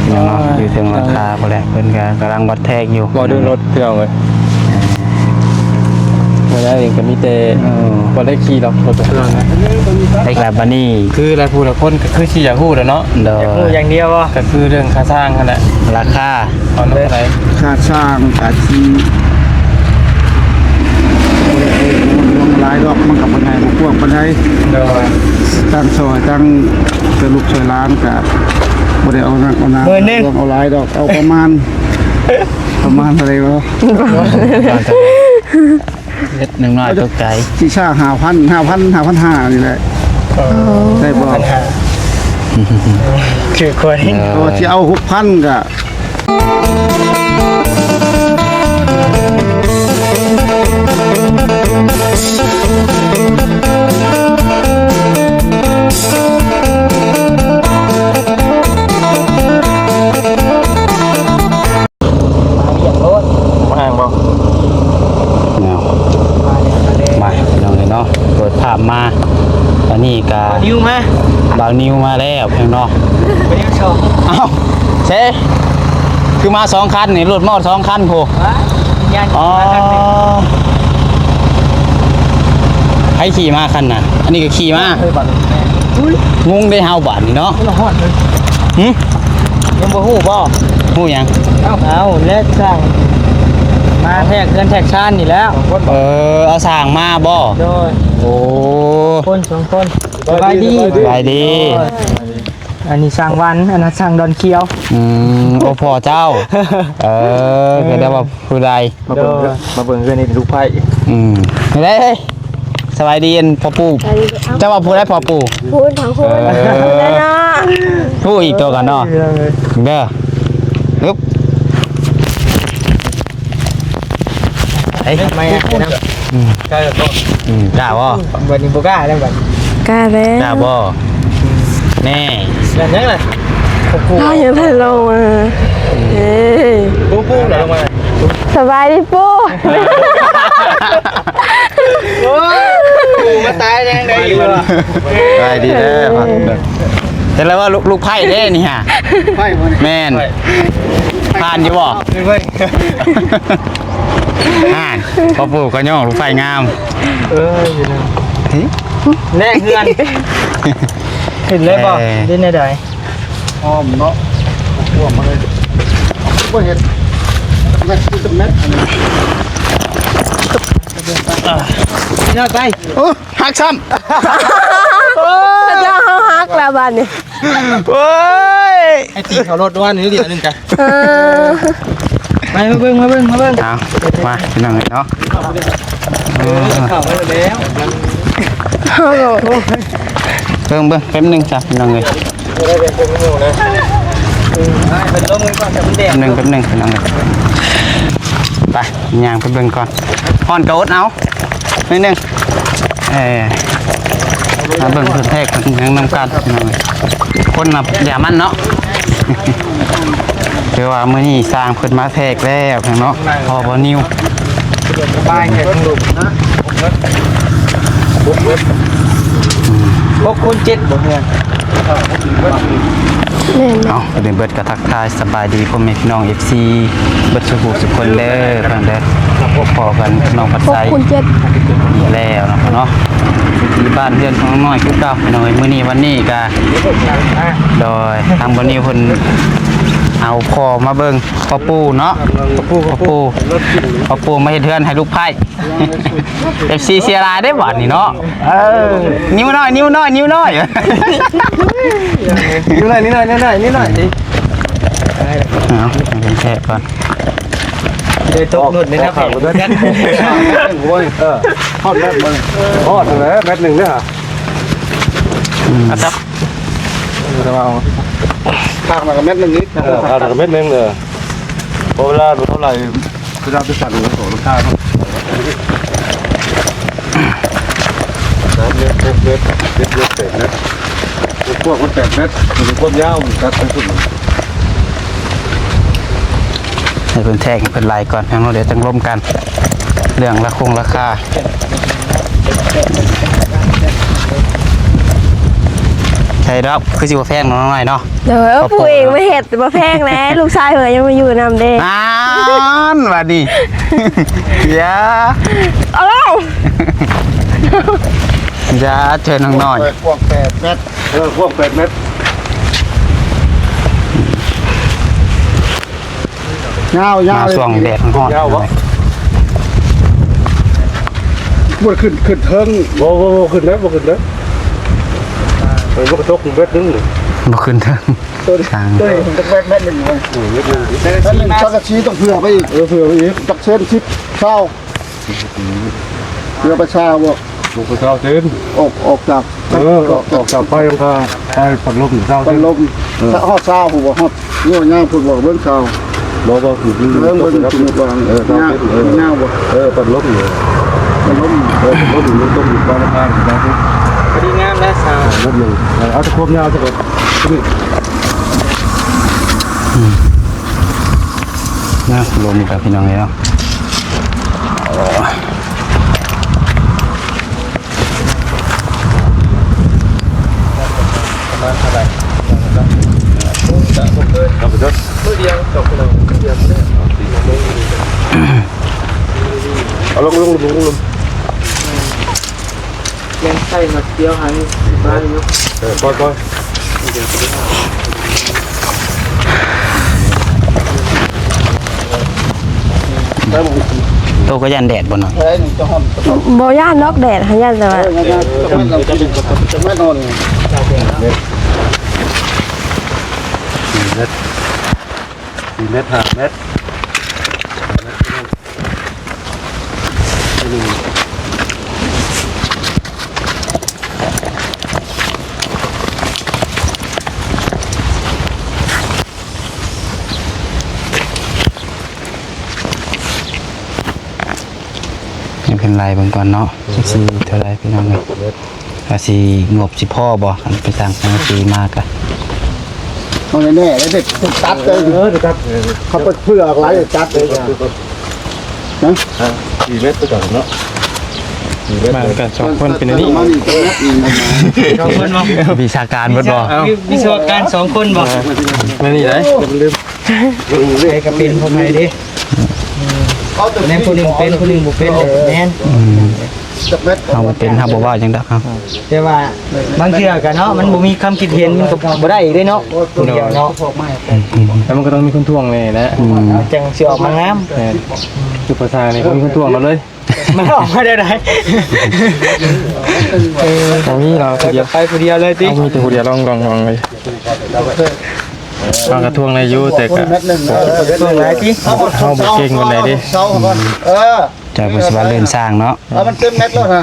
ເນາະ ຢູ່ເທິງຫຼັງຄາພຸ້ນແຫຼະ ເພິ່ນກໍກຳລັງວັດແທກຢູ່ ບໍ່ເລື່ອງລົດພີ່ນ້ອງເອີຍ ບໍ່ໄດ້ເອງກໍມີແຕ່ ເອີ ບໍ່ໄດ້ຂີ່ດອກລົດ ແລ້ວບາດນີ້ ຄືຫຼາຍຜູ້ຫຼາຍຄົນກໍຄືຊິຢາກຮູ້ແຫຼະເນາະ ໂດຍ ຢາກຮູ້ຢ່າງດຽວບໍ່ ກໍຄືເລື່ອງຄ່າສ້າງຫັ້ນແຫຼະ ລາຄາ ເອົານຳໃດ ຄ່າສ້າງກະຊິບໍ່ໄດ້ເອີ້ນລວມຫຼາຍດອກ ມັນກໍບໍ່ໃຫຍ່ບໍ່ກວ້າງປານໃດ ໂດຍ ຕັ້ງຊ່ອຍຕັ້ງ ຊ່ອຍລູກຊ່ອຍຫຼານກະບໍ່ໄດ້ເອົາໜັກເອົາໜາ ເອົາຫຼາຍດອກ ເອົາປະມານ ປະມານເທົ່າໃດບໍ່ ເຮັດໜຶ່ງນ້ອຍຕົກໃຈ ຊິຊາ ຫ້າພັນ ຫ້າພັນ ຫ້າພັນຫ້ານີ້ແຫຼະ ໂອ້ ໄດ້ບໍ່ ຫ້າພັນຫ້າ ຄືຄົນ ເອີ ເພາະວ່າຊິເອົາຫົກພັນກະ ມາຫຍັງໂລດ ມາຫຍັງບໍ່ ແນວ ມາແລ້ວ ມາແລ້ວ ມາພີ່ນ້ອງເອີຍເນາະ ເປີດພາບມາ ອັນນີ້ກະ ບ່າວນິວມາ ບ່າວນິວມາແລ້ວພີ່ນ້ອງເນາະ ບ່າວນິວສອງ ອ້າວ ເຊ ຄືມາສອງຄັນນີ້ ລົດມາຮອດສອງຄັນພຸ້ນ ວ້າຍ ອໍ ໃຜຂີ່ມາຄັນນະ ອັນນີ້ກໍຂີ່ມາ ເອີ ບາດນີ້ ງງເດ້ເຮົາບາດນີ້ເນາະ ມັນຮອດເລີຍ ຫື ຍັງບໍ່ຮູ້ບໍ່ ຮູ້ຫຍັງ ເອົ້າ ເອົາແລ້ວຊ່າງມາແທກເຮືອນແທກຊານນີ້ແລ້ວ ເອີ ເອົາຊ່າງມາບໍ່ ໂດຍ ໂອ້ ຄົນສອງຄົນ ສະບາຍດີ ສະບາຍດີ ໂດຍ ອັນນີ້ຊ່າງວັນ ອັນນັ້ນຊ່າງດອນຂຽວ ອືມ ໂອ້ ພໍ່ເຈົ້າ ເອີ ກໍໄດ້ວ່າຜູ້ໃດ ມາເບິ່ງ ໂດຍ ມາເບິ່ງເຮືອນນີ້ລູກໃພ້ ອືມ ເດ້ ສະບາຍດີ ອັນພໍ່ປູ່ ສະບາຍດີ ເຈົ້າວ່າຜູ້ໃດພໍ່ປູ່ ຜູ້ທາງຜູ້ ເອີ ເນາະ ຜູ້ອີກຕົວກັນເນາະ ເອີ ເດີ ຮຶບ ເອີຍ ໄປ ອືມ ກ້າບໍ່ ອືມ ກ້າບໍ່ ບັດນີ້ບໍ່ກ້າແລ້ວບັດ ກ້າແລ້ວ ກ້າບໍ່ ແນ່ ແມ່ນຫຍັງລະ ເຮົາຍັງທັນລົງມາ ເອີ ປູ່ ປູ່ ລົງມາ ສະບາຍດີປູ່ ໂອ້ຍ ມາຕາຍແນວໃດຢູ່ ສະບາຍດີເດີ ເຫັນແລ້ວວ່າລູກ ລູກໃພ້ເດ້ນີ້ຫາ ໃພ້ບໍ່ນີ້ ແມ່ນ ໃພ້ ຜ່ານຢູ່ບໍ່ ເບິ່ງ ອ່າ ພໍ່ປູ່ກໍຍ້ອງລູກໃພ້ງາມ ເອີຍ ນີ້ ແນະເຮືອນ ເຫັນແລ້ວບໍ່ ເອີ ເປັນແນວໃດ ອ້ອມເນາະ ກວ້າງມາເລີຍ ບໍ່ເຫັນ ແມັດ ແມັດ ອັນນີ້ ຍອດໄປ ໂອ້ ຫັກຊ້ຳ ເຈົ້າເຮົາຫັກແລ້ວບາດນີ້ ໂອ້ຍ ໄອ້ຕີເຂົ້າລົດດ້ວຍນີ້ດຽວໜຶ່ງກະ ເອີ ໄປ ມາເບິ່ງ ມາເບິ່ງ ມາເບິ່ງ ເອົາ ມາພີ່ນ້ອງເອີຍເນາະ ເອີ ເຂົ້າໄປແລ້ວ ເບິ່ງ ເບິ່ງ ແປັບໜຶ່ງຈ້ະພີ່ນ້ອງເອີຍ ເປັນລົມກັນກ່ອນ ແປັບໜຶ່ງ ແປັບໜຶ່ງ ພີ່ນ້ອງເອີຍ ໄປ ຍ່າງໄປເບິ່ງກ່ອນ ຮ້ອນກໍອົດເອົາ ໜ້ອຍໜຶ່ງ ເອີ ມາເບິ່ງເພິ່ນແທກເພິ່ນຫຍັງນຳກັນ ພີ່ນ້ອງເອີຍ ຄົນນະຢ່າມັນເນາະ ຄືວ່າມື້ນີ້ຊ່າງເພິ່ນມາແທກແລ້ວເນາະ ພໍ່ບ່າວນິວ ປາຍແຂກລົງນະ ຫົກຄູນເຈັດບໍ່ເຮືອນ ແມ່ນ ເອົາ ເດີນເບິດ ກະທັກທາຍສະບາຍດີພໍ່ແມ່ພີ່ນ້ອງເອັຟຊີເບິດສູ່ຜູ້ສູ່ຄົນເດີ ເພິ່ນເດີ ພໍ້ກັນນ້ອງພັດໄຊ ຫົກຄູນເຈັດ ອີກແລ້ວເນາະ ເນາະ ທີ່ບ້ານເຮືອນຂອງນ້ອງນ້ອຍຄືເກົ່າ ພີ່ນ້ອງເອີຍ ມື້ນີ້ວັນນີ້ກະ ໂດຍ ທາງບ່າວນິວເພິ່ນເອົາພໍ່ມາເບິ່ງ ພໍ່ປູ່ເນາະ ພໍ່ປູ່ ພໍ່ປູ່ ພໍ່ປູ່ມາເຮັດເຮືອນໃຫ້ລູກໃພ້ ເອັຟຊີເຊຍຫຼາຍເດ້ບາດນີ້ເນາະ ເອີ ນິວນ້ອຍ ນິວນ້ອຍ ນິວນ້ອຍ ນິວນ້ອຍ ນິວນ້ອຍ ນິວນ້ອຍ ເອົາ ໃຫ້ເພິ່ນແທະກ່ອນ ໄດ້ຕົກລົດໃນນ້ຳແຂງຄືກັນ ໂອ້ຍ ເອີ ຮອດແມັດມັນ ຮອດແລ້ວແມັດໜຶ່ງເດ້ອ ອືມ ອ່ະ ຈັບ ເອີ ແຕ່ວ່າເອົາ ຂ້າງໜ້າກໍແມັດໜຶ່ງອີກ ເອີ ຂ້າງໜ້າກໍແມັດໜຶ່ງ ເອີ ເພາະເວລາມັນເທົ່າໃດ ຄືເຮົາໄປສັ່ນຂອງລູກຄ້າເນາະ ສາມແມັດ ຫົກແມັດ ເຈັດແມັດ ແປດແມັດ ກວ້າງມັນແປດແມັດ ຄວາມຍາວມັນຕັດໄປພຸ້ນ ໃຫ້ເພິ່ນແທກ ໃຫ້ເພິ່ນໄລ່ກ່ອນ ທາງເຮົາດຽວຈັ່ງລົມກັນ ເລື່ອງລາຄົງລາຄາ ແ ໄດ້ດອກ ຄືຊິບໍ່ແພງນ້ອງນ້ອຍເນາະ. ໂດຍ ເອົາ ພໍ່ປູເອງມາເຮັດ ບໍ່ແພງແຫຼະ ລູກຊາຍເພິ່ນກໍຍັງມາຢູ່ນຳເດ້. ນັ້ນ ບາດນີ້ ຢ່າ ເອົາ ຢ່າເຈີນ້ອງນ້ອຍ. ກວ້າງແປດແມັດ ເອີ ກວ້າງແປດແມັດ. ຍາວ ຍາວ ມາຊ່ວງແດດຮ້ອນ ຍາວບໍ່? ບໍ່ໄດ້ຂຶ້ນ ຂຶ້ນເທິງ. ບໍ່ ບໍ່ ບໍ່ຂຶ້ນເດີ ບໍ່ຂຶ້ນເດີ. ເອີ ມັນກະຕົກເມັດໜຶ່ງ. ບໍ່ຂຶ້ນເທິງ. ໂຕນີ້ ໂຕນີ້ຈັກແມັດ ແມັດໜຶ່ງ. ໂອ້ຍ ແມັດໜຶ່ງ. ແມັດໜຶ່ງ ສັງກະສີຕ້ອງເຜື່ອໄປອີກ. ເອີ ເຜື່ອໄປອີກ. ຈັກເຊັນ ສິບ ຊາວ. ເຮືອໄປຊາວບໍ່? ລົງໄປຊາວເຊັນ. ອອກ ອອກຈາກ ເອີ ອອກ ອອກຈາກໄຟ ໄຟພັດລົມຊາວເຊັນ. ພັດລົມ. ເອີ ຮອດຊາວພຸ້ນບໍ່? ຮອດ ເຮືອຍາວພຸ້ນບໍ່? ເບິ່ງຊາວ. ບໍ່ ບໍ່ ຄື ເບິ່ງ ເບິ່ງ ເບິ່ງ ເອີ ຊາວເຊັນ. ເອີ ຍາວບໍ່? ເອີ ພັດລົມ. ເອີ ພັດລົມ. ເອີ ພັດລົມຢູ່ຕົງຢູ່ບ້ານຂ້າງ ພໍດີງາມແລ້ວຊາວ. ລົມໜຶ່ງ. ເອີ ເອົາແຕ່ຄວາມຍາວຊະກ່ອນ. ອືມ ນະ ລົມອີກແລ້ວ ພີ່ນ້ອງເອີຍເນາະ. ປະມານເທົ່າໃດ? ໂອ້ ກະບໍ່ເກີນມື້ດຽວດອກ ພີ່ນ້ອງ. ມື້ດຽວ ເອົາລົງ ລົງ ລົງ ລົງ. ແມ່ນໃສ່ມາດຽວຫັ້ນ ສະບາຍຢູ່. ເອີ ປ່ອຍ ປ່ອຍ. ໂຕກໍຢ້ານແດດບໍ່ນ້ອຍ? ບໍ່ຢ້ານດອກແດດ ຢ້ານແຕ່ວ່າ ເອີ ຢ້ານ ຈັ່ງແມ່ນ ຈັ່ງແມ່ນນອນ. ສີ່ແມັດ ສີ່ແມັດ ຫ້າແມັດ. ໃຫ້ເພິ່ນໄລ່ເບິ່ງກ່ອນເນາະ ຈັກຊິເທົ່າໃດພີ່ນ້ອງເອີຍ. ວ່າຊິງົບຊິພໍບໍ່ ຄັນໄປສ້າງສັງກະສີມາກະ ເອົາແນ່ໆ ເດັດຕັດເລີຍ. ເອີ ຕັດ ເຂົາໄປເພື່ອອອກຫຼາຍຕັດເລີຍ. ຮະ ສີ່ແມັດຄືກັນເນາະ. ມານຳກັນສອງຄົນເປັນອັນນີ້ ສອງຄົນເນາະ. ວິຊາການເບິດບໍ່? ເອົາ ວິສະວະການສອງຄົນບໍ່? ແມ່ນນີ້ໄດ໋. ໃຜກໍເປັນພວກໃດເດ້. ແມ່ນຜູ້ໜຶ່ງເປັນ ຜູ້ໜຶ່ງບໍ່ເປັນ. ແມ່ນ ອືມ ເຮົາບໍ່ເປັນ ເຮົາບໍ່ເວົ້າຫຍັງດອກເຮົາ. ແຕ່ວ່າບາງເທື່ອກະເນາະ ມັນບໍ່ມີຄຳຄິດເຫັນ ມັນກໍບໍ່ໄດ້ອີກເດ້ເນາະ ຜູ້ດຽວເນາະ. ແລ້ວມັນກໍຕ້ອງມີຄົນຖ່ວງແດ່ແຫຼະ. ອືມ ມັນຈັ່ງຊິອອກມາງາມ. ແມ່ນ ຄືພາສານີ້ ບໍ່ມີຄົນຖ່ວງເຮົາເລີຍ. ມັນອອກມາແນວໃດ? ເອີ ບໍ່ມີ ເຮົາຜູ້ດຽວ ໄປຜູ້ດຽວເລີຍຕິ? ເຮົາມີແຕ່ຜູ້ດຽວ ລອງໆ ລອງເລີຍ. ເຮົາກະຖ່ວງໄດ້ຢູ່ ແຕ່ກະ ເອີ ຖ່ວງໄດ້ຕິ? ເຮົາບໍ່ເກັ່ງປານໃດເດ້. ເຈົ້າບໍ່ຊິວ່າເລື່ອນສ້າງເນາະ. ເອົາມັນເຕັມແມັດໂລດນະ.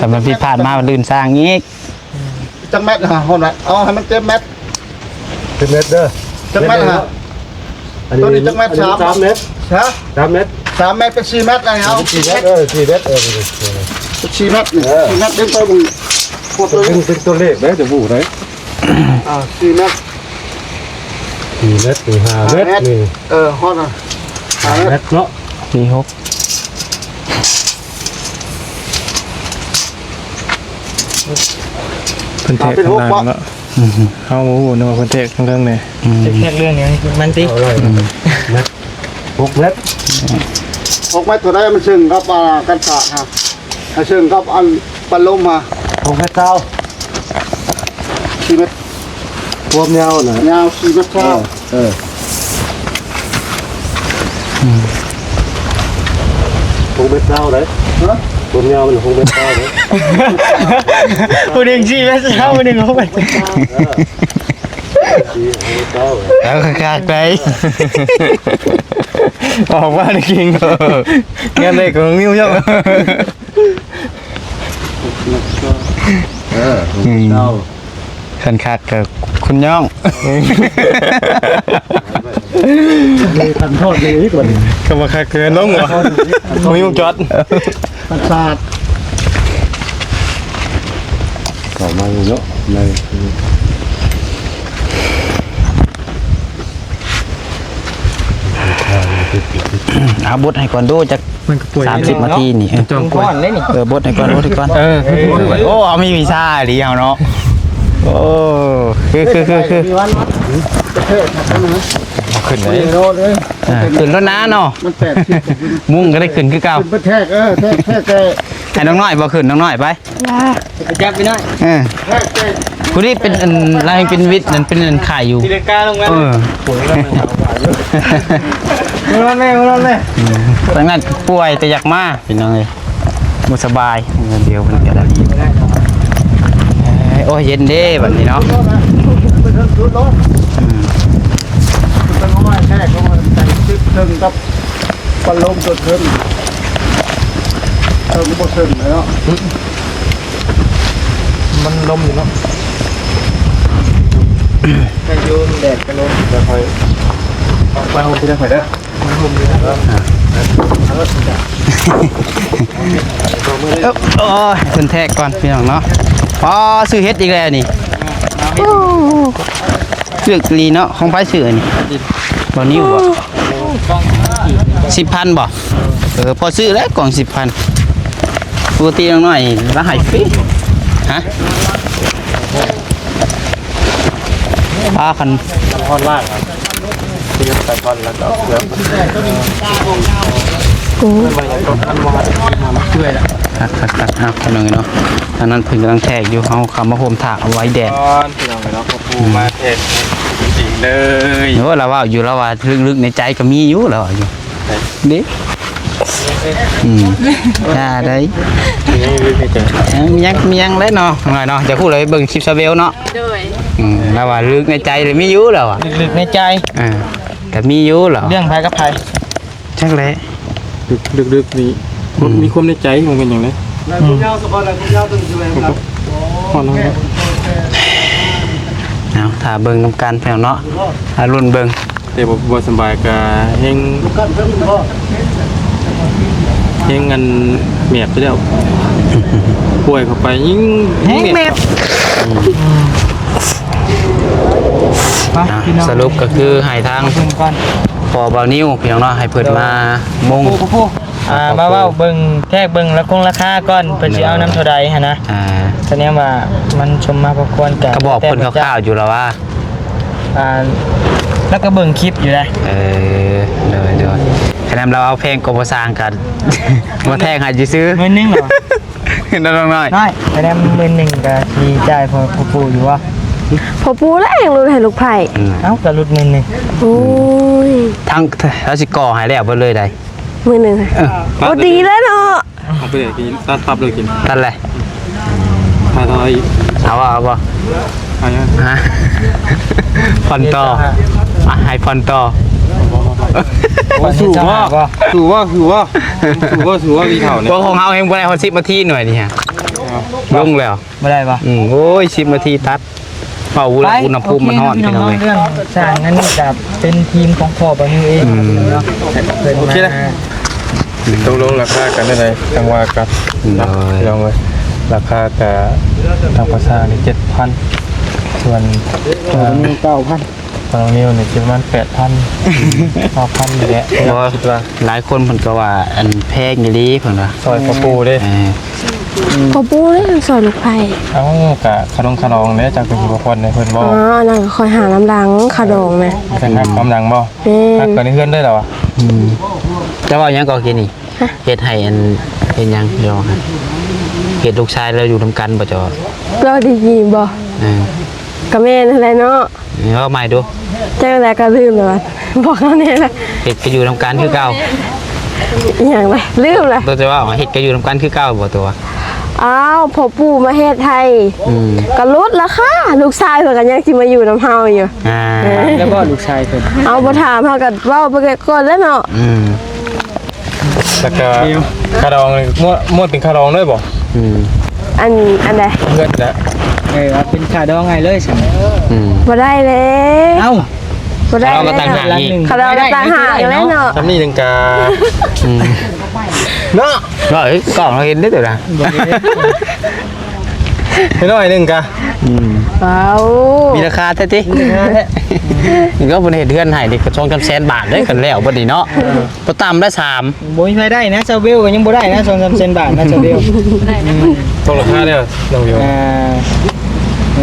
ຖ້າມັນຜິດພາດມາ ເລື່ອນສ້າງອີກ. ຈັກແມັດຫາ ຮອດແມັດ ເອົາໃຫ້ມັນເຕັມແມັດ. ເຕັມແມັດເດີ. ຈັກແມັດຫາ? ອັນນີ້ ໂຕນີ້ຈັກແມັດ? ສາມແມັດ. ຮະ? ສາມແມັດ. ສາມແມັດເປັນສີ່ແມັດແລ້ວ. ເອົາສີ່ແມັດ. ເອີ ສີ່ແມັດ. ເອີ ສີ່ແມັດນີ້ ເອີ ສີ່ແມັດ. ດຶງໄປເບິ່ງ ເປັນຕົວເລກເດ້ ຈະຮູ້ໄດ້. ອ່າ ສີ່ແມັດ. ສີ່ແມັດນີ້ ຫ້າແມັດນີ້. ເອີ ຮອດນະ ຫ້າແມັດເນາະ. ມີຫົກ ເພິ່ນແທກຂ້າງລ່າງເນາະ. ເຮົາບໍ່ຮູ້ເນາະວ່າເພິ່ນແທກເລື່ອງໃດ. ອືມ ແທກເລື່ອງຫຍັງມັນຕິ. ອືມ ຫົກແມັດ. ຫົກແມັດເທົ່າໃດ? ມັນເຊິ່ງກັບ ອ່າ ກັນສາດຫັ້ນ ໃຫ້ເຊິ່ງກັບອັນປັນລົມຫັ້ນ. ຫົກແມັດຊາວ. ສີ່ແມັດ. ຄວາມຍາວນະ ຍາວສີ່ແມັດຊາວ. ເອີ ເອີ ອືມ ຫົກແມັດຊາວໄດ໋. ຮະ? ຄວາມຍາວມັນຫົກແມັດຊາວໄດ໋. ຜູ້ໜຶ່ງສີ່ແມັດຊາວ ຜູ້ໜຶ່ງຫົກແມັດ. ເອີ ສີ່ ຫົກແມັດຊາວ. ເອົາຄັກໆ ໄດ໋. ອອກມາໄດ້ເກັ່ງເນາະ. ງານໃດກໍມີຢູ່. ເອີ ອືມ ເຈົ້າ ຄັນຄັກກໍຄຸນຍ້ອງ ຄັນທອດນີ້ອີກບັດນີ້ ກໍບໍ່ຄັກເກີນລົງບໍ່ ບໍ່ມີວົງຈອດ ຄັນສາດ ເຂົ້າມາຢູ່ເນາະ ໃນ ເອົາບົດໃຫ້ກ່ອນດູ ຈັກ ມັນກໍປ່ວຍ ສາມສິບນາທີນີ້ ເອີ ຈ່ອງປ່ວຍ ເອີ ບົດໃຫ້ກ່ອນ ບົດໃຫ້ກ່ອນ ເອີ ໂອ້ ເຮົາມີວິຊາອີ່ຫຼີເຮົາເນາະ ໂອ້ ໂອ້ ຄື ຄື ຄື ຄື ມີວັນມາ ຂຶ້ນໄດ້ ເອີ ຂຶ້ນແລ້ວນະເນາະ ມັນແປດສິບ ມຸ້ງກໍໄດ້ຂຶ້ນຄືເກົ່າ ຂຶ້ນໄປແທກ ເອີ ແທກ ແທກແຕ່ ໃຫ້ນ້ອງນ້ອຍບໍ່ຂຶ້ນ ນ້ອງນ້ອຍໄປ ໄປຈັບໄປໜ້ອຍ ເອີ ຜູ້ນີ້ເປັນອັນ ລາວເປັນວິດນັ້ນ ເປັນອັນຂາຍຢູ່ ຕີລັງກາລົງມາ ເອີ ມານອນແມ່ ມານອນແມ່ ອືມ ທາງນັ້ນປ່ວຍແຕ່ຢາກມາ ພີ່ນ້ອງເອີຍ ບໍ່ສະບາຍ ດຽວເພິ່ນກໍໄດ້ ໂອ້ຍ ເຢັນເດ້ບັດນີ້ເນາະ ອືມ ເພິ່ນເອົາມາແທກ ເອົາມາໃສ່ ຕິດເທິງກັບ ພັດລົມຕົວເທິງ ເທິງບໍ່ເທິງເນາະ ມັນລົມຢູ່ເນາະ ແຕ່ຢູ່ແດດກໍລົມ ແຕ່ຄ່ອຍອອກໄປໂຮມທີ່ໄດ້ຂ້ອຍເດີ ມັນລົມຢູ່ເນາະ ເອີ ໂອ້ຍ ເພິ່ນແທກກ່ອນ ພີ່ນ້ອງເນາະ ອໍ ຊື້ເຫັດອີກແລ້ວນີ້ ໂອ້ ຖືກອີ່ຫຼີເນາະ ຂອງໃຜຊື້ອັນນີ້ ບໍ່ນິວບໍ່ ສິບພັນບໍ່ ເອີ ພໍຊື້ແລ້ວກ່ອງສິບພັນ ປົກກະຕິນ້ອງນ້ອຍລະໃຫ້ຟຣີ ຮະ ອາ ຄັນ ນ້ຳຮ້ອນລ້າງ ທີ່ໃສ່ກ່ອນແລ້ວກໍເກືອ ໂອ້ ມັນບໍ່ໄດ້ຕົກ ມັນບໍ່ໄດ້ ເປື່ອຍລະ ຄັກໆໆ ເອົາ ພີ່ນ້ອງເນາະ ອັນນັ້ນເພິ່ນກຳລັງແທກຢູ່ ເຮົາເຂົ້າມາໂຮມຖ້າເອົາໄວ້ແດດ ກ່ອນ ພີ່ນ້ອງເນາະ ພໍ່ປູ່ມາແທກ ອືມ ຈິງໆເລີຍ ໂອ້ ລາວເວົ້າຢູ່ ລາວວ່າລຶກໆໃນໃຈກໍມີຢູ່ ລາວວ່າຢູ່ ເດ້ ອືມ ຢ່າໄດ໋ ຍັງ ຍັງ ຍັງແຫຼະເນາະ ນ້ອຍເນາະ ຈະຮູ້ເລີຍເບິ່ງຄລິບຊາເວວເນາະ ໂດຍ ອືມ ລາວວ່າລຶກໃນໃຈລະມີຢູ່ ລາວວ່າ ລຶກໃນໃຈ ອ່າ ກໍມີຢູ່ລາວ ເລື່ອງໃຜກັບໃຜ ຈັກແຫຼະ ລຶກໆນີ້ ອືມ ມີຄວາມໃນໃຈ ມັນເປັນຫຍັງເດ້ ອືມ ຮອດແລ້ວ ເອົາ ຖ້າເບິ່ງນຳກັນ ພີ່ນ້ອງເນາະ ຖ້າລຸ້ນເບິ່ງ ແຕ່ບໍ່ ບໍ່ສະບາຍກະແຮງ ແຮງອັນແມບໄປແລ້ວ ປ່ວຍເຂົ້າໄປຍິ່ງແຮງແມບ ແມບ ອືມ ໄປ ພີ່ນ້ອງ ສະຫຼຸບກໍຄືໃຫ້ທາງ ເບິ່ງກ່ອນ ພໍ່ບ່າວນິວ ພີ່ນ້ອງເນາະ ໃຫ້ເພິ່ນມາມຸງ ຜູ້ ຜູ້ ອ່າ ມາເວົ້າເບິ່ງ ແທກເບິ່ງລາຄາຄົງລາຄາກ່ອນ ເພິ່ນຊິເອົານຳເທົ່າໃດຫັ້ນນະ ອ່າ ສະແດງວ່າມັນສົມມາພໍຄວນ ກະ ກະບອກເພິ່ນຄ່າວໆຢູ່ລະວ່າ ອ່າ ລາວກໍເບິ່ງຄລິບຢູ່ເດ້ ເອີ ໂດຍໆ ຄະແນນລາວເອົາແພງກວ່າບໍ່ສ້າງກັນ ບໍ່ແທກໃຫ້ຊື່ໆ ໝື່ນໜຶ່ງເນາະ ນ້ອງນ້ອຍ ນ້ອຍ ຄະແນນໝື່ນໜຶ່ງກໍຊິຈ່າຍພໍ ພໍປູຢູ່ບໍ່ ພໍປູແຫຼະ ຍັງຫຼຸດໃຫ້ລູກໃພ້ ອືມ ເອົ້າ ກໍຫຼຸດໝື່ນໜຶ່ງ ໂອ້ຍ ທັງ ລາວຊິກໍ່ໃຫ້ແລ້ວເບິດເລີຍໃດ ໝື່ນໜຶ່ງ ເອີ ໂອ້ ດີແລ້ວເນາະ ເອົາໄປເລີຍ ຕັດປັບເລີຍ ຕັດແຫຼະ ເອົາບໍ່ ເອົາບໍ່ ເອົາຫຍັງ ຮະ ຜ່ອນຕໍ່ ອ່ະ ໃຫ້ຜ່ອນຕໍ່ ໂອ້ ສູ້ບໍ່ ສູ້ບໍ່ ສູ້ບໍ່ ສູ້ບໍ່ ຜູ້ເຖົ້ານີ້ ຂອງເຮົາແຮງບໍ່ໄດ້ຮອດສິບນາທີໜ່ວຍນີ້ຮະ ລົງແລ້ວ ບໍ່ໄດ້ບໍ່ ອືມ ໂອ້ຍ ສິບນາທີຕັດ ເວົ້າອຸນຫະພູມມັນຮ້ອນ ພີ່ນ້ອງເອີຍ ເລື່ອງສ້າງອັນນີ້ກໍເປັນທີມຂອງພໍ່ບ່າວນິວເອງ ອືມ ເນາະ ເພິ່ນ ໂອເຄ ມາ ຕົກລົງລາຄາກັນໄດ້ໃດ ຈັ່ງວ່າກັນ ໂດຍ ເນາະ ພີ່ນ້ອງເອີຍ ລາຄາກະທາງພາສານີ້ເຈັດພັນ ສ່ວນ ເອີ ເກົ້າພັນ ຂອງນ້ອງນິວນີ້ຊິປະມານແປດພັນ ເກົ້າພັນນີ້ແຫຼະ ບໍ່ ຄິດວ່າ ຫຼາຍຄົນເພິ່ນກໍວ່າ ອັນ ແພງອີ່ຫຼີເພິ່ນວ່າ ຊ່ອຍພໍ່ປູເດ້ ເອີ ພໍ່ປູເດ້ ຊ່ອຍລູກໃພ້ ເອົ້າ ກະຂະດົງຂະດອງເດ້ ເຈົ້າກໍຊິບໍ່ຜ່ອນໃຫ້ເພິ່ນບໍ່ ອໍ ອັນນັ້ນຂ້ອຍຫານຳຫຼັງ ຂະດອງນະ ແຕ່ຮັກນຳຫຼັງບໍ່ ແມ່ນ ຮັກກັນໃນເຮືອນເດ້ລະວະ ອືມ ເຈົ້າເວົ້າຫຍັງກໍກີ້ນີ້ ຮະ ເຮັດໃຫ້ອັນ ເຮັດຫຍັງ ເຮັດລູກຊາຍລາວຢູ່ນຳກັນບໍ່ ເຈົ້າ ລາວດີໆບໍ່ ເອີ ກໍແມ່ນຫັ້ນແຫຼະເນາະ ເວົ້າໃໝ່ດູ ເຈົ້າແລ້ວກໍລືມແລ້ວ ບອກເຮົາແດ່ລະ ເຮັດກໍຢູ່ນຳກັນຄືເກົ່າ ອີຫຍັງລະ ລືມລະ ຕົວຈະເວົ້າ ເຮັດກໍຢູ່ນຳກັນຄືເກົ່າບໍ່ຕົວ ອ້າວ ພໍ່ປູມາເຮັດໃຫ້ ອືມ ກໍຫຼຸດລາຄາ ລູກຊາຍເພິ່ນກໍຍັງຊິມາຢູ່ນຳເຮົາຢູ່ ອ່າ ແລ້ວບໍ່ລູກຊາຍເພິ່ນ ເອົາ ບໍ່ຖາມ ເຮົາກໍເວົ້າໄປກ່ອນແຫຼະເນາະ ອືມ ແລ້ວກໍຄ່າດອງນີ້ ໝົດ ໝົດເປັນຄ່າດອງເລີຍບໍ່ ອືມ ອັນ ອັນໃດ ເຮືອນນະ ເອີ ເອົາເປັນຄ່າດອງໃຫ້ເລີຍຊັ້ນ ອືມ ບໍ່ໄດ້ແລ້ວ ເອົ້າ ບໍ່ໄດ້ ເອົາມາຕ່າງຫາກອີກ ເຂົາເອົາມາຕ່າງຫາກແລ້ວເນາະ ຊ່ຳນີ້ໜຶ່ງກະ ອືມ ເນາະ ເນາະ ເອີ ກ້ອງເຮົາເຫັນເດ້ຕົວນະ ບໍ່ເຫັນ ໃຫ້ໜ້ອຍໜຶ່ງກະ ອືມ ເອົ້າ ມີລາຄາແທ້ຕິ ມີລາຄາແທ້ ນີ້ກໍເພິ່ນເຮັດເຮືອນໃຫ້ນີ້ກໍສອງສາມແສນບາດເດ້ ຄັນແລ້ວບັດນີ້ເນາະ ບໍ່ຕ່ຳໄດ້ສາມ ບໍ່ມີໃຜໄດ້ນະ ຊາວເວວກໍຍັງບໍ່ໄດ້ນະ ສອງສາມແສນບາດນະ ຊາວເວວ ອືມ ຕົກລາຄາແລ້ວ ນ້ອງເວວ ອ່າ ເອ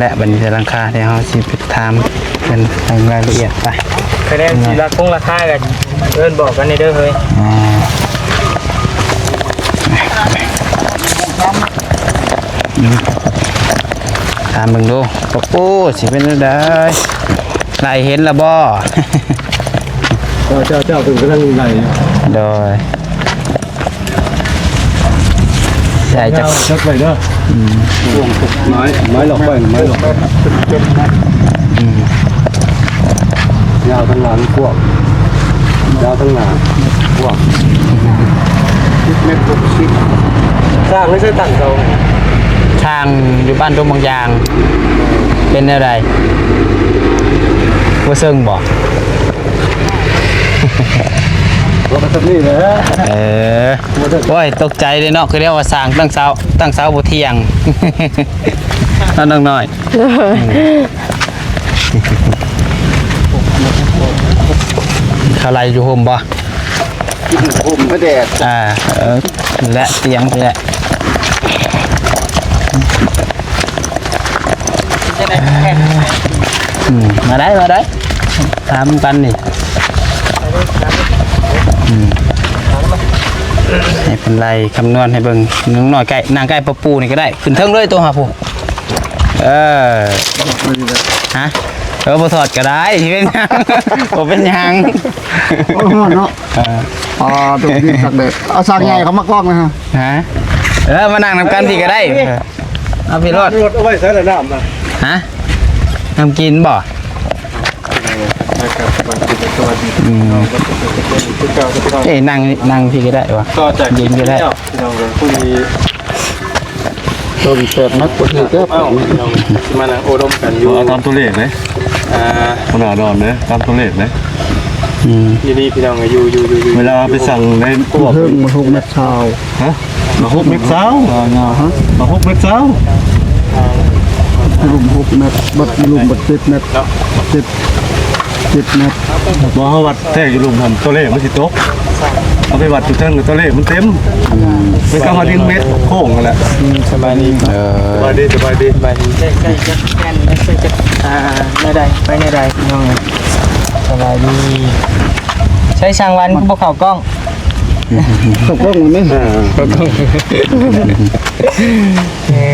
ແລ້ວ ບັດນີ້ແຕ່ຫຼັງຄາ ດຽວເຮົາຊິໄປຖາມເພິ່ນເລື່ອງລາຍລະອຽດໄປ. ຄະແນນຊິລາຄົງລາຄາກໍເອີ້ນບອກກັນແດ່ເດີເຮີ້ຍ. ອ່າ ອືມ ຖາມເບິ່ງດູ ໂອ້ ຊິເປັນແນວໃດ ໄລ່ເຫັນລະບໍ່? ເຈົ້າ ເຈົ້າ ເຈົ້າ ເພິ່ນກຳລັງໄລ່ຢູ່. ໂດຍ ໃຫຍ່ຈັກ ຈັກໄປເດີ. ອືມ ໄມ້ ໄມ້ຫຼອກໄປ ໄມ້ຫຼອກໄປ. ອືມ ຍາວທັງຫຼັງກວ້າງ ຍາວທັງໜ້າກວ້າງ ສິບແມັດຫົກສິບ. ສ້າງໃນໃສຕັ້ງເສົາ? ສ້າງຢູ່ບ້ານດົງບາງຢາງ. ເປັນແນວໃດ? ບໍ່ເຊິ່ງບໍ່? ວ່າກັນຊຳນີ້ແຫຼະ. ເອີ ໂອ້ຍ ຕົກໃຈເດ້ເນາະ ຄືແນວວ່າສ້າງຕັ້ງເສົາ ຕັ້ງເສົາບໍ່ທ່ຽງເນາະ ນ້ອງນ້ອຍ. ເຂົາໄລ່ຢູ່ຮົ່ມບໍ່? ຮົ່ມພະແດດ. ອ່າ ເອີ ແລະຕຽງແຫຼະ. ອືມ ມາໄດ້ ມາໄດ້ ຖາມກັນນີ້. ອືມ ໃຫ້ເພິ່ນໄລ່ຄຳນວນໃຫ້ເບິ່ງ. ນ້ອງນ້ອຍໃກ້ ນັ່ງໃກ້ປະປູນີ້ກໍໄດ້ ຂຶ້ນເທິງເລີຍໂຕຫາຜູ້. ເອີ ຮະ ເອີ ບໍ່ຖອດກໍໄດ້ ຊິເປັນຫຍັງ ບໍ່ເປັນຫຍັງ. ໂອ້ຍ ຮ້ອນເນາະ. ເອີ ອ່າ ຕົວນີ້ຕັກແດດ ເອົາສາກໃຫຍ່ເຂົ້າມາກ້ອງນະ. ຮະ ເອີ ມານັ່ງນຳກັນພີ້ກໍໄດ້. ເອົາພີ້ໂລດ ລົດເອົາໄວ້ໃສລະນ້ຳນະ? ຮະ ນ້ຳກິນບໍ່? ອືມ ເອີ ນັ່ງ ນັ່ງພີ້ກໍໄດ້ວະ ເຢັນກໍໄດ້. ພີ່ນ້ອງເອີຍ ຜູ້ນີ້ຕົ້ນແປດມັດບໍ່ຖືກແລ້ວ. ເອົ້າ ພີ່ນ້ອງ ຊິມານັ່ງໂອ້ລົມກັນຢູ່ ເອົາຕາມຕົວເລກເດ້. ອ່າ ຫົວໜ້າດອນເດ້ ຕາມຕົວເລກເດ້. ອືມ ຢູ່ນີ້ພີ່ນ້ອງ ຢູ່ ຢູ່ ຢູ່ ຢູ່ ເວລາໄປສັ່ງໃນພວກ ເທິງມັນຫົກແມັດຊາວ. ຮະ? ມັນຫົກແມັດຊາວ. ອ່າ ຮະ? ມັນຫົກແມັດຊາວ. ລຸ່ມຫົກແມັດ ບັດລຸ່ມບັດເຈັດແມັດເນາະ ເຈັດ ເຈັດແມັດ. ບໍ່ ເຮົາວັດແທ້ຢູ່ລຸ່ມຫັ້ນ ຕົວເລກມັນຊິຕົກ. ເຮົາໄປວັດຢູ່ເທິງ ຕົວເລກມັນເຕັມ. ອືມ ເປັນການວ່າດິນເມັດໂຄ້ງຫັ້ນແຫຼະ. ອືມ ສະບາຍດີ. ເອີ ສະບາຍດີ ສະບາຍດີ ສະບາຍດີ. ໃຊ້ ໃຊ້ຈັກແຜ່ນ ໃຊ້ຈັກ ອ່າ ແນວໃດ ໄປແນວໃດ ພີ່ນ້ອງເອີຍ. ສະບາຍດີ. ໃຊ້ຊ່າງວັນຄືບໍ່ເຂົ້າກ້ອງ? ເຂົ້າກ້ອງແມ່ນ. ເອີ ເຂົ້າກ້ອງ. ເອີ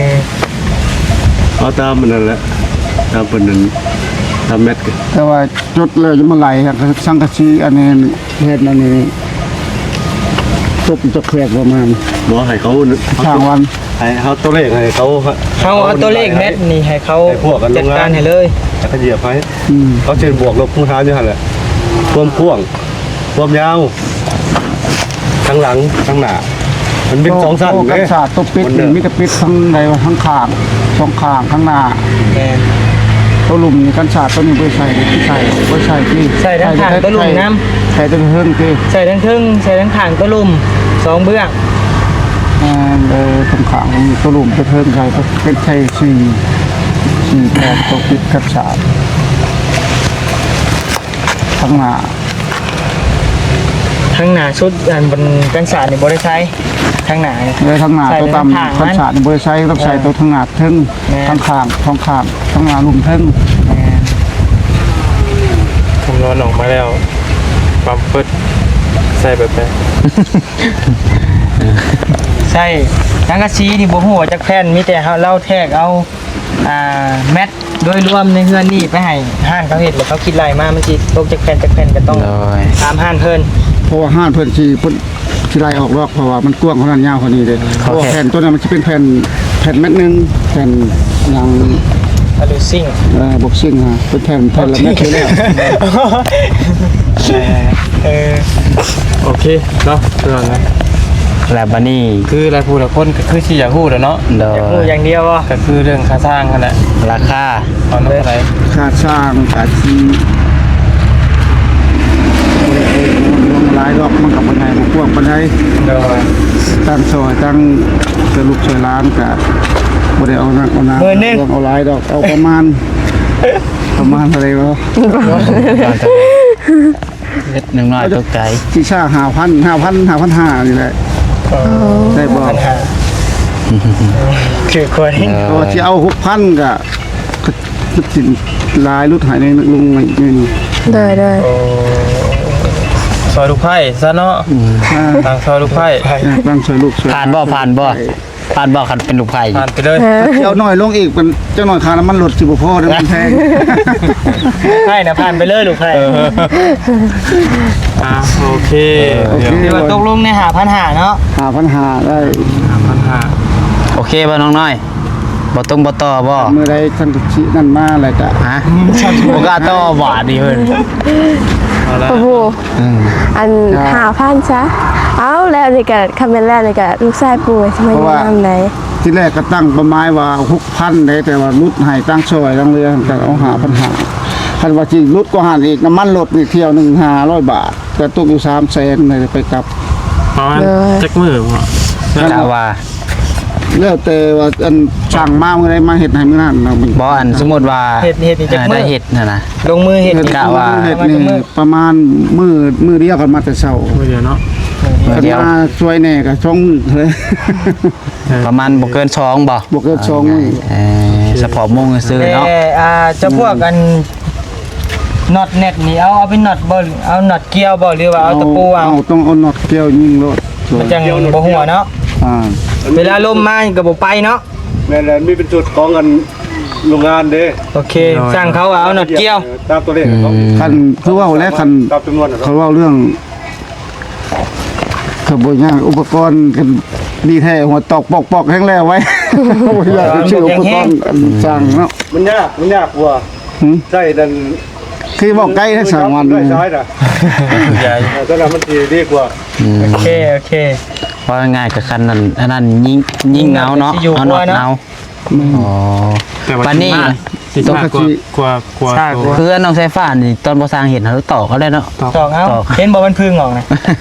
ເອົາຕາມອັນນັ້ນແຫຼະ ຕາມເພິ່ນນັ້ນ ຕາມແມັດ. ແຕ່ວ່າຈົດແລ້ວຈະມາໄລ່ສັງກະສີອັນນີ້ ເຮັດອັນນີ້ ຕົກຈັກແຄກປະມານ. ບໍ່ ໃຫ້ເຂົາ ຊ່າງວັນ ໃຫ້ເຮົາຕົວເລກໃຫ້ເຂົາ. ເຮົາເອົາຕົວເລກແມັດນີ້ໃຫ້ເຂົາ ໃຫ້ພວກກັນ ຈັດການໃຫ້ເລີຍ ໃຫ້ເຂົາຢຽບໃຫ້. ອືມ ເຂົາຊິບວກລົບຄູນຫານຢູ່ຫັ້ນແຫຼະ ຄວາມກວ້າງ ຄວາມຍາວ ທັງຫຼັງທັງໜ້າ ມັນເປັນສອງຊັ້ນເດ້. ກັນສາດຕົວປິດນີ້ມີແຕ່ປິດທາງໃດວະ ທາງຂ້າງ ສອງຂ້າງ ທາງໜ້າ. ແມ່ນ. ໂຕລຸ່ມນີ້ ກັນສາດໂຕນີ້ບໍ່ໃສ່ ໃສ່ ບໍ່ໃສ່ຕິ ໃສ່ທັງຂ້າງໂຕລຸ່ມນຳ ໃສ່ ໃສ່ແຕ່ເທິງຕິ ໃສ່ທັງເທິງ ໃສ່ທັງຂ້າງໂຕລຸ່ມ ສອງເບື້ອງ. ແມ່ນ ເອີ ທັງຂ້າງໂຕລຸ່ມ ແຕ່ເທິງໃສ່ ເປັນໃສ່ສີ່ ສີ່ແຜ່ນ ຕົກຕິດກັນສາດ ທາງໜ້າ ທາງໜ້າສຸດ ອັນ ອັນກັນສາດນີ້ບໍ່ໄດ້ໃສ່ ທາງໜ້ານີ້ ເອີ ທາງໜ້າ ໃສ່ ໂຕຕ່ຳ ທາງຂ້າງ ກັນສາດນີ້ບໍ່ໄດ້ໃສ່ ຕ້ອງໃສ່ ເອີ ໂຕທາງໜ້າເທິງ ແມ່ນ ທາງຂ້າງ ສອງຂ້າງ ທາງໜ້າລຸ່ມເທິງ. ແມ່ນ ຄຳນວນອອກມາແລ້ວ ຄວາມເປີດໃສ່ແບບໃດ? ໃສ່ສັງກະສີນີ້ບໍ່ຮູ້ວ່າຈັກແຜ່ນ ມີແຕ່ເຮົາ ລາວແທກເອົາ ອ່າ ແມັດໂດຍລວມໃນເຮືອນນີ້ໄປໃຫ້ຮ້ານເຂົາເຮັດ ແລ້ວເຂົາຄິດໄລ່ມາ ມັນຊິຕົກຈັກແຜ່ນ ຈັກແຜ່ນ ກໍຕ້ອງ ໂດຍ ຖາມຮ້ານເພິ່ນ ເພາະວ່າຮ້ານເພິ່ນຊິ ເພິ່ນຊິໄລ່ອອກດອກ ເພາະວ່າມັນກວ້າງເທົ່ານັ້ນ ຍາວເທົ່ານີ້ເດ້. ໂອເຄ ເພາະວ່າແຜ່ນໂຕນັ້ນມັນຊິເປັນແຜ່ນ ແຜ່ນແມັດໜຶ່ງ ແຜ່ນຫຍັງ ອາລູຊິງ ເອີ ບັອກຊິງ ເປັນແຜ່ນ ແຜ່ນລະແມັດຢູ່ແລ້ວ. ເອີ ໂອເຄເນາະ ຄືວ່ານັ້ນ ແລ້ວບັດນີ້ ຄືຫຼາຍຜູ້ຫຼາຍຄົນກໍຄືຊິຢາກຮູ້ແຫຼະເນາະ ໂດຍ ຢາກຮູ້ຢ່າງດຽວບໍ່ ກໍຄືເລື່ອງຄ່າສ້າງຫັ້ນແຫຼະ ລາຄາ ເອົານຳເທົ່າໃດ? ຄ່າສ້າງກະຊິບໍ່ໄດ້ເອີ້ນຫຼວງຫຼາຍດອກ ມັນກໍບໍ່ໃຫຍ່ບໍ່ກວ້າງປານໃດ ໂດຍ ຕັ້ງຊ່ອຍ ຕັ້ງຊ່ອຍລູກຊ່ອຍຫຼານ ກະບໍ່ໄດ້ເອົາໜັກເອົາໜາ ໝື່ນໜຶ່ງ ເອົາຫຼາຍດອກ ເອົາປະມານ ປະມານເທົ່າໃດວະ? ເຮັດໜຶ່ງນ້ອຍຕົກໃຈ ທີ່ຊາ ຫ້າພັນ ຫ້າພັນ ຫ້າພັນຫ້ານີ້ແຫຼະ ອໍ ໄດ້ບໍ່? ຫ້າພັນຫ້າ ຄືຄົນ ເອີ ເພາະວ່າຊິເອົາຫົກພັນ ກະ ກະຊິຫຼາຍ ຫຼຸດໃຫ້ໜຶ່ງ ລົງໃຫ້ໜຶ່ງ ໂດຍ ໂດຍ ໂອ້ ຊ່ອຍລູກໃພ້ຊະເນາະ ອືມ ອ່າ ຕັ້ງຊ່ອຍລູກໃພ້ ເອີ ຕັ້ງຊ່ອຍລູກຊ່ອຍ ຜ່ານບໍ່? ຜ່ານບໍ່? ຜ່ານບໍ່? ຄັນເປັນລູກໃພ້ ຜ່ານໄປເລີຍ ເອີ ຊິເອົາໜ້ອຍລົງອີກ ເປັນ ຈັກໜ້ອຍຄ່ານ້ຳມັນລົດຊິບໍ່ພໍເດ້ ມັນແພງ ໃຫ້ນະ ຜ່ານໄປເລີຍລູກໃຜ ເອີ ອ່າ ໂອເຄ ໂອເຄ ຖືວ່າຕົກລົງໃນຫ້າພັນຫ້າເນາະ ຫ້າພັນຫ້າໄດ້ ຫ້າພັນຫ້າ ໂອເຄບໍ່ນ້ອງນ້ອຍ ບໍ່ຕົງບໍ່ຕໍ່ບໍ່? ມື້ໃດຄັນຊິນັ້ນມາແລ້ວກະ ຮະ ບໍ່ກ້າຕໍ່ບາດນີ້ເພິ່ນ ເອົາລະ ໂອ້ໂຫ ອືມ ອັນ ອ່າ ຫ້າພັນຊະ ເອົາແລ້ວນີ້ກະ ຄັນແມ່ນແລ້ວນີ້ກະ ລູກຊາຍປູ່ຊິມາຢູ່ນຳໃດ? ທີແລກກໍຕັ້ງເປົ້າໝາຍວ່າຫົກພັນເດ້ ແຕ່ວ່າຫຼຸດໃຫ້ຕັ້ງຊ່ອຍຕັ້ງເຫຼືອກໍເອົາຫ້າພັນຫ້າ ຄັນວ່າຊິຫຼຸດກວ່າຫັ້ນອີກ ນ້ຳມັນລົດນີ້ຖ້ຽວໜຶ່ງຫ້າຮ້ອຍບາດ ກໍຕົກຢູ່ສາມແສນໄປກັບ ປະມານ ໂດຍ ຈັກມື້ພໍ? ກະວ່າ ແລ້ວແຕ່ວ່າ ອັນ ສັ່ງມາມື້ໃດມາເຮັດໃຫ້ມື້ນັ້ນເນາະ ບໍ່ ອັນ ສົມມຸດວ່າ ເຮັດ ເຮັດນີ້ຈັກມື້? ໄດ້ເຮັດຫັ້ນນະ ລົງມືເຮັດ ເຮັດ ກະວ່າ ເຮັດນີ້ປະມານມື້ ມື້ດຽວ ຄັນມາແຕ່ເຊົ້າ ມື້ດຽວເນາະ ຄັນມາຊ່ວຍແດ່ກໍສອງມື້ ເອີ ປະມານບໍ່ເກີນສອງບໍ່? ບໍ່ເກີນສອງມື້ ເອີ ສະເພາະມຸງຊື່ເນາະ ແຕ່ ອ່າ ຈະພວກ ອືມ ອັນ ນັອດແນັດນີ້ ເອົາ ເອົາເປັນນັອດບໍ່? ເອົານັອດກ່ຽວບໍ່ ຫຼືວ່າເອົາຕະປູເອົາ? ເອົາ ຕ້ອງເອົານັອດກ່ຽວຍິງໂລດ ມັນຈັ່ງບໍ່ຮົ່ວເນາະ ອ່າ ເວລາລົມມາກໍບໍ່ໄປເນາະ ແມ່ນແຫຼະ ມີເປັນຊຸດຂອງອັນໂຮງງານເດ້ ໂອເຄ ໂດຍ ຊ່າງເຂົາວ່າເອົານັອດກ່ຽວ ຕາມຕົວເລກຂອງ ອືມ ຄັນ ຄືເວົ້າແລ້ວ ຄັນ ຕາມຈຳນວນ ຄັນເວົ້າເລື່ອງ ກໍບໍ່ຍາກ ອຸປະກອນກໍດີແທ້ ຫົວຕອກປອກໆ ແຮງແລ້ວໄວ ບໍ່ຢາກໄປຊື້ອຸປະກອນອັນຊ່າງເນາະ ມັນຍາກ ມັນຍາກກວ່າ ຫື ໃຊ້ນັ້ນ ຄືເວົ້າໄກແທ້ ຊ່າງມັນ ໃຊ້ສາຍນະ ໃຫຍ່ ເອີ ຕອນນັ້ນມັນຊິດີກວ່າ ອືມ ໂອເຄ ໂອເຄ ເວົ້າງ່າຍໆ ກໍຄັນນັ້ນ ອັນນັ້ນຍິງ ຍິງເອົາເນາະ ເອົານັອດເອົາ ອໍ ແຕ່ວ່າ ບັດນີ້ ຊິມາ ຊິມາ ໂຕ ກວ່າ ກວ່າ ກວ່າ ເຮືອນນ້ອງສາຍຟ້ານີ້ ຕອນບໍ່ສ້າງເຫັນເຮົາຕອກເອົາໄດ້ເນາະ ຕອກ ຕອກເອົາ ຕອກ ເຫັນບໍ່ ມັນຜຶ່ງອອກນະ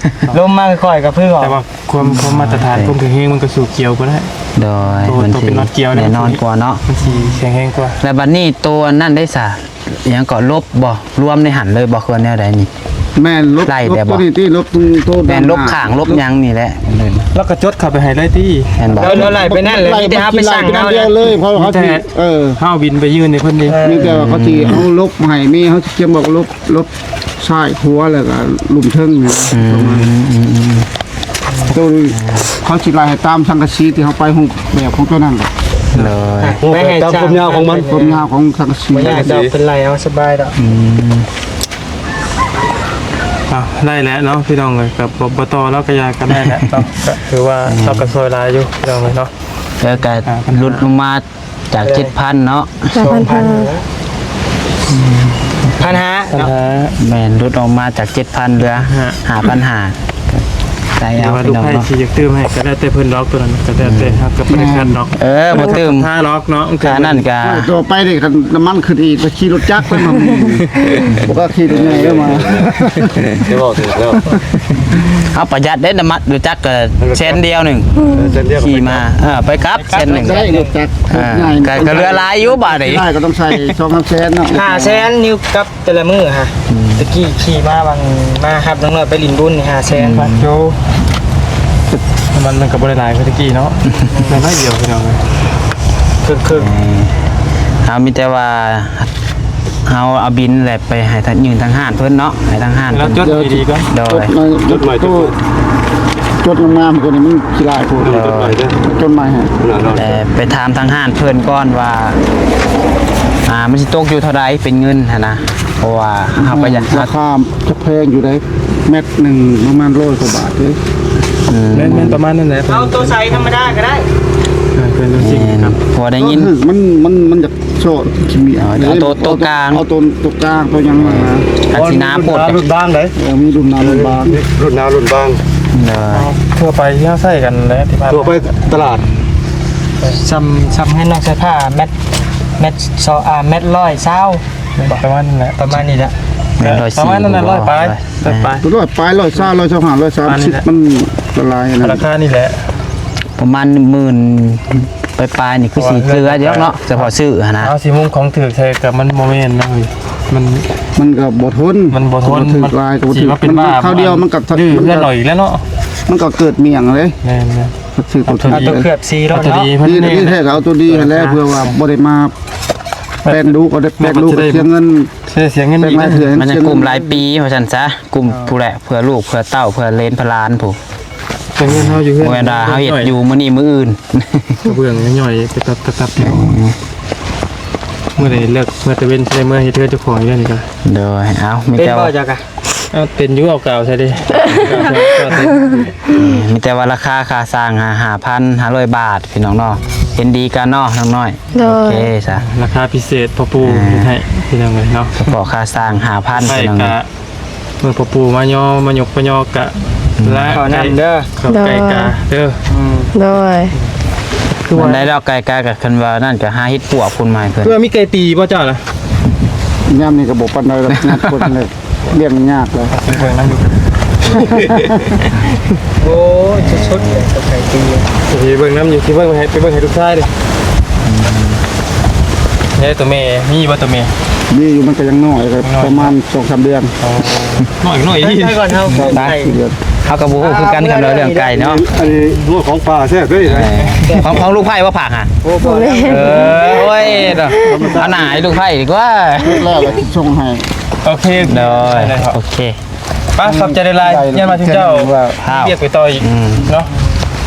ລົມມາຄ່ອຍໆກໍຜຶ່ງອອກ ແຕ່ວ່າຄວາມ ຄວາມມາດຕະຖານ ຄວາມແຂງແຮງມັນກໍສູ້ກ່ຽວບໍ່ໄດ້ ໂດຍ ໂຕ ມັນ ໂຕເປັນນັອດກ່ຽວ ແນ່ນອນກວ່າເນາະ ມັນຊິແຂງແຮງກວ່າ ແລ້ວບັດນີ້ໂຕອັນນັ້ນໄດ້ສະ ຫຍັງເກາະ ລົບບໍ່? ລວມໃນຫັ້ນເລີຍບໍ່? ຄືວ່າແນວໃດນີ້? ແມ່ນ ລົບ ໄລ່ໄດ້ບໍ່? ລົບໂຕນີ້ຕິ ລົບໂຕ ໂຕ ແມ່ນ ລົບຂ້າງ ລົບຫຍັງນີ້ແຫຼະ ແລ້ວກໍຈົດເຂົ້າໄປໃຫ້ເລີຍຕິ ແມ່ນບໍ່? ເອີ ເຮົາໄລ່ໄປນັ້ນແຫຼະ ມີແຕ່ເຮົາໄປສັ່ງເອົາ ເຮົາເລີຍ ເພາະວ່າເຮົາຊິ ເອີ ເຮົາບິນໄປຍື່ນໃຫ້ເພິ່ນເດ້ ເອີ ມີແຕ່ວ່າເຂົາຊິເອົາລົບໃຫ້ ມີ ເຮົາຊິກຽມບອກລົບ ລົບຊ້າຍຂວາ ແລ້ວກໍລຸ່ມເທິງນີ້ ອືມ ປະມານນີ້ ອືມ ໂຕນີ້ເຂົາຊິໄລ່ໃຫ້ຕາມສັງກະສີທີ່ເຮົາໄປຮູບແບບຂອງໂຕນັ້ນແຫຼະ ໂດຍ ຮູບແບບຕາມຄວາມຍາວຂອງມັນ ຄວາມຍາວຂອງສັງກະສີ ບໍ່ຍາກດອກ ເພິ່ນໄລ່ເອົາສະບາຍດອກ ອືມ ເອົາ ໄດ້ແຫຼະເນາະ ພີ່ນ້ອງເອີຍ ກໍບໍ່ ບໍ່ຕໍ່ແລ້ວກໍຢ່າກໍໄດ້ແຫຼະເນາະ ກໍຖືວ່າ ອືມ ເຮົາກໍຊ່ວຍຫຼາຍຢູ່ ພີ່ນ້ອງເອີຍເນາະ ແລ້ວກໍ ອ່າ ຫຼຸດລົງມາ ຈາກເຈັດພັນເນາະ ສອງພັນ ພັນຫ້າ ພັນຫ້າເນາະ ແມ່ນ ຫຼຸດອອກມາຈາກເຈັດພັນເຫຼືອຫ້າ ຫ້າພັນຫ້າ ໄດ້ ເອົາ ວ່າລູກໃຜ ພີ່ນ້ອງເນາະ ຊິຢາກຕື່ມໃຫ້ກໍແລ້ວແຕ່ເພິ່ນດອກ ຕົວນັ້ນກໍແລ້ວແຕ່ ເຮົາກໍບໍ່ໄດ້ຂັດດອກ ເອີ ບໍ່ຕື່ມ ຖ້າດອກເນາະ ຄ່ານັ້ນກໍ ຕໍ່ໄປນີ້ຄັນນ້ຳມັນຂຶ້ນອີກ ໄປຂີ່ລົດຈັກໄປນຳ ບໍ່ກ້າຂີ່ລົດໃຫຍ່ເດີມາ ໄດ້ເວົ້າຖືກແລ້ວ ເຮົາປະຢັດເດ້ ນ້ຳມັນລົດຈັກກໍແສນດຽວໜຶ່ງ ເອີ ແສນດຽວ ຂີ່ມາ ເອີ ໄປກັບແສນໜຶ່ງ ໄດ້ລົດຈັກ ອ່າ ໃຫຍ່ ກໍ ກໍເຫຼືອຫຼາຍຢູ່ບາດນີ້ ໄດ້ກໍຕ້ອງໃສ່ສອງສາມແສນເນາະ ຫ້າແສນຢູ່ກັບ ແຕ່ລະມື້ຫະ ອືມ ຕະກີ້ຂີ່ມາຫວ່າງມາຮັບນ້ອງນ້ອຍໄປຫຼິ້ນບຸນນີ້ ຫ້າແສນ ອືມ ໂຈ ມັນ ມັນກໍບໍ່ໄດ້ຫຼາຍຄືຕະກີ້ເນາະ ນ້ອຍດຽວພີ່ນ້ອງເອີຍ ຄື ຄື ເອີ ເຮົາມີແຕ່ວ່າ ເຮົາເອົາບິນແຫຼະໄປໃຫ້ທາງ ຍື່ນທາງຮ້ານເພິ່ນເນາະ ໃຫ້ທາງຮ້ານເພິ່ນ ຈົດໃຫ້ດີກ່ອນ ໂດຍ ຈົດໃໝ່ ຈົດໃໝ່ ຈົດໃໝ່ ຈົດງາມໆ ກວ່ານີ້ມັນຂີ້ລ້າຍໂພດ ຈົດໃໝ່ເດີ ຈົດໃໝ່ໃຫ້ ແລ້ວໄປຖາມທາງຮ້ານເພິ່ນກ່ອນວ່າ ອ່າ ມັນຊິຕົກຢູ່ເທົ່າໃດເປັນເງິນຫັ້ນນະ ເພາະວ່າເຮົາກໍຢາກ ລາຄາຈະແພງຢູ່ໃດ໋ ແມັດໜຶ່ງປະມານຮ້ອຍກວ່າບາດເດ້ ອືມ ແມ່ນໆ ປະມານນັ້ນແຫຼະ ເອົາໂຕໃສທຳມະດາກໍໄດ້ ເອີ ເປັນໂຕຊິງ ແມ່ນ ຄັບ ເພາະວ່າໄດ້ຍິນ ໂຕຖືກມັນ ມັນ ມັນຢາກ ໂຊະຂີ້ເມຍ ເອົາໂຕ ເອົາໂຕກາງ ເອົາໂຕ ໂຕກາງ ໂຕຫຍັງມາ ອັນຊິໜາໂພດ ລຸ້ນໜາລຸ້ນບາງໄດ໋ ເອີ ມີລຸ້ນໜາລຸ້ນບາງ ລຸ້ນໜາລຸ້ນບາງ ເອີ ທົ່ວໄປທີ່ເຮົາໃຊ້ກັນແຫຼະ ທີ່ຜ່ານ ທົ່ວໄປຕະຫຼາດ ຊ່ຳ ຊ່ຳເຮືອນນ້ອງສາຍຟ້າ ແມັດ ແມັດ ອ່າ ແມັດຮ້ອຍຊາວ ປະມານນັ້ນແຫຼະ ປະມານນີ້ແຫຼະ ແມ່ນ ຮ້ອຍສີ່ ປະມານນັ້ນແຫຼະ ຮ້ອຍປາຍ ຮ້ອຍປາຍ ເອີ ຮ້ອຍປາຍ ຮ້ອຍຊາວ ຮ້ອຍຊາວຫ້າ ຮ້ອຍສາມສິບ ມັນຫຼາຍນະ ລາຄານີ້ແຫຼະ ປະມານໜຶ່ງໝື່ນປາຍໆ ນີ້ຄືຊິເຫຼືອຢູ່ດອກເນາະ ສະເພາະຊື້ຫັ້ນນະ ເຮົາຊິມຸງຂອງຖືກໃສ່ກໍມັນບໍ່ແມ່ນນະເຮີ້ຍ ມັນ ມັນກໍບໍ່ທົນ ມັນບໍ່ທົນ ມັນຖືກຫຼາຍກໍບໍ່ຖືກ ມັນຄາວດຽວມັນກໍ ມັນກໍເກີດໝ້ຽງເດ້ ແມ່ນໆ ຊື້ຕົວຖືກ ເອົາຕົວເຄືອບສີໂລດເນາະ ດີແທ້ກໍເອົາຕົວດີຫັ້ນແຫຼະ ເພື່ອວ່າບໍ່ໄດ້ມາແປງດຸ ກໍໄດ້ແປງດຸກໍເສຍເງິນ ເສຍເງິນອີກ ແປງຫຼາຍເທື່ອ ມັນຍັງກຸ້ມຫຼາຍປີວ່າຊັ້ນຊະ ກຸ້ມ ເອີ ຜູ້ແຫຼະ ເພື່ອລູກເພື່ອເຕົ້າເພື່ອເຫຼນເພື່ອຫຼານພຸ້ນ ເປັນເງິນເຮົາຢູ່ເຮືອນ ບໍ່ແມ່ນວ່າເຮົາເຮັດຢູ່ມື້ນີ້ມື້ອື່ນ ກະເບື້ອງຍ່ອຍໆ ຕັບໆ ອືມ ມື້ໃດເລີກເມື່ອຕາເວັນຊິໄດ້ເມືອເຮັດເຮືອນເຈົ້າຂອງຢູ່ນີ້ກະ ໂດຍ ເອົາ ມີແຕ່ວ່າ ເປັນບໍ່ເຈົ້າກະ ເອົາ ເປັນຢູ່ ເອົາກາວໃສ່ເດ້ ມີແຕ່ວ່າລາຄາຄ່າສ້າງຫ້າພັນຫ້າຮ້ອຍບາດ ພີ່ນ້ອງເນາະ ເຫັນດີກັນເນາະ ນ້ອງນ້ອຍ ໂດຍ ໂອເຄຊະ ລາຄາພິເສດພໍ່ປູ່ ອ່າ ເຮັດໃຫ້ ພີ່ນ້ອງເອີຍເນາະ ສະເພາະຄ່າສ້າງຫ້າພັນ ພີ່ນ້ອງເອີຍ ເມື່ອພໍ່ປູ່ມາຍໍ ມາຍົກມາຍໍກະ ອືມ ລະ ເຂົ້ານັ້ນເດີ ເຂົ້າໄກ່ກາເດີ ອືມ ໂດຍ ຄືວ່າໄດ້ດອກໄກ່ກາ ກະຄັນວ່ານັ້ນກະຫາເຮັດປວກພຸ້ນມາໃຫ້ເພິ່ນ ຄືວ່າມີໄກ່ຕີບໍ່ເຈົ້າລະ ຍາມນີ້ກະບໍ່ປານໃດດອກ ຍາມຄົນເລີຍ ລ້ຽງຍາກເລີຍ ເບິ່ງນຳຢູ່ ໂອ້ຍ ສຸດໆ ເລີຍ ໄກ່ຕີ ຊິເບິ່ງນຳຢູ່ ຊິເບິ່ງໃຫ້ ໄປເບິ່ງໃຫ້ລູກຊາຍເດ້ ອືມ ແລ້ວໂຕແມ່ ມີບໍ່ໂຕແມ່ ມີຢູ່ ມັນກະຍັງນ້ອຍ ປະມານສອງສາມເດືອນ ໂອ້ ນ້ອຍ ນ້ອຍອີ່ຫຼີ ໄປກ່ອນເຮົາ ໄປ ໄປ ເດືອນ ເຮົາກໍບໍ່ຮູ້ຄືກັນ ຄັນວ່າເລື່ອງໄກ່ເນາະ ອັນນີ້ ອັນນີ້ ໂອ້ ຂອງປ່າແຊບເດ້ ເອີ ຂອງ ຂອງລູກໃພ້ບໍ່ຝາກຫະ ໂອ້ ບໍ່ແລ້ວ ເອີ ໂອ້ຍ ເນາະ ເອົາໜ້າໃຫ້ລູກໃພ້ດີກວ່າ ແລ້ວກໍສົ່ງໃຫ້ ໂອເຄ ໂອເຄ ໂດຍ ໂອເຄ ໄປ ຂອບໃຈຫຼາຍໆ ຢ້ານວ່າເຈົ້າ ວຽກໄປຕໍ່ອີກ ອືມ ເນາະ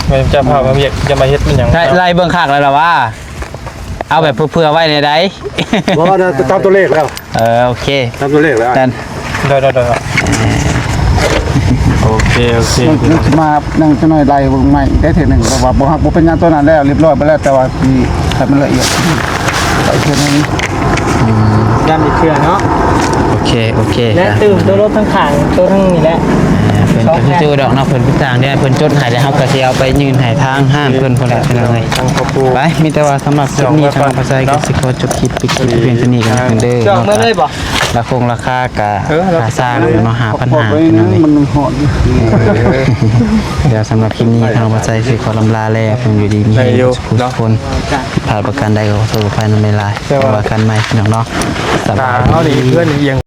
ແມ່ນເຈົ້າພາມາວຽກ ຈະມາເຮັດມັນຫຍັງ ໄລ່ເບິ່ງຄັກແລ້ວລະວ່າ ເອົາແບບເຜື່ອໆໄວ້ແນວໃດ ບໍ່ ຕາມຕົວເລກແລ້ວ ເອີ ໂອເຄ ຕາມຕົວເລກແລ້ວ ໂດຍໆໆ ໂອເຄ ໂອເຄ ມານັ່ງຈັກໜ້ອຍໄລ່ເບິ່ງໃໝ່ໄດ້ເທື່ອໜຶ່ງ ເພາະວ່າບໍ່ຮັກບໍ່ເປັນຫຍັງ ຕົວນັ້ນແລ້ວ ລຽບຮ້ອຍໄປແລ້ວ ແຕ່ວ່າຊິໃຫ້ມັນລະອຽດ ໄປເທື່ອໜຶ່ງ ອືມ ຢ້ານອີກເທື່ອເນາະ ໂອເຄ ໂອເຄ ແລະຕື່ມໂຕລົດທັງຂ້າງ ໂຕທັງນີ້ແຫຼະ ເອີ ເພິ່ນກໍຄືດອກເນາະ ເພິ່ນຄືທາງເດ້ ເພິ່ນຈົດໃຫ້ແລ້ວ ເຮົາກໍຊິເອົາໄປຍື່ນໃຫ້ທາງຮ້ານເພິ່ນພຸ້ນແຫຼະ ພີ່ນ້ອງເອີຍ ໄປ ມີແຕ່ວ່າສຳລັບຄລິບນີ້ ທາງພາສາໄທກໍຊິຂໍຈົບຄລິບ ປິດຄລິບພຽງເທົ່ານີ້ກັນເດີ ດອກເມືອເລີຍບໍ່ ລາຄົງລາຄາກະ ເອີ ລາຄາສ້າງເນາະ ຫ້າພັນຫ້າ ພີ່ນ້ອງເອີຍ ມັນຮ້ອນ ດຽວສຳລັບຄລິບນີ້ ທາງພາສາໄທຊິຂໍລຳລາແລ ເພິ່ນຢູ່ດີມີແຮງ ໄດ້ຢູ່ ເນາະ ທຸກຄົນ ຜິດພາດປະການໃດກໍຂໍໂທດຂໍອະໄພນຳຫຼາຍໆ ແຕ່ວ່າ ເຮົາວ່າກັນໃໝ່ ພີ່ນ້ອງເນາະ ສະບາຍດີ ເຮືອນອີ່ຫຍັງ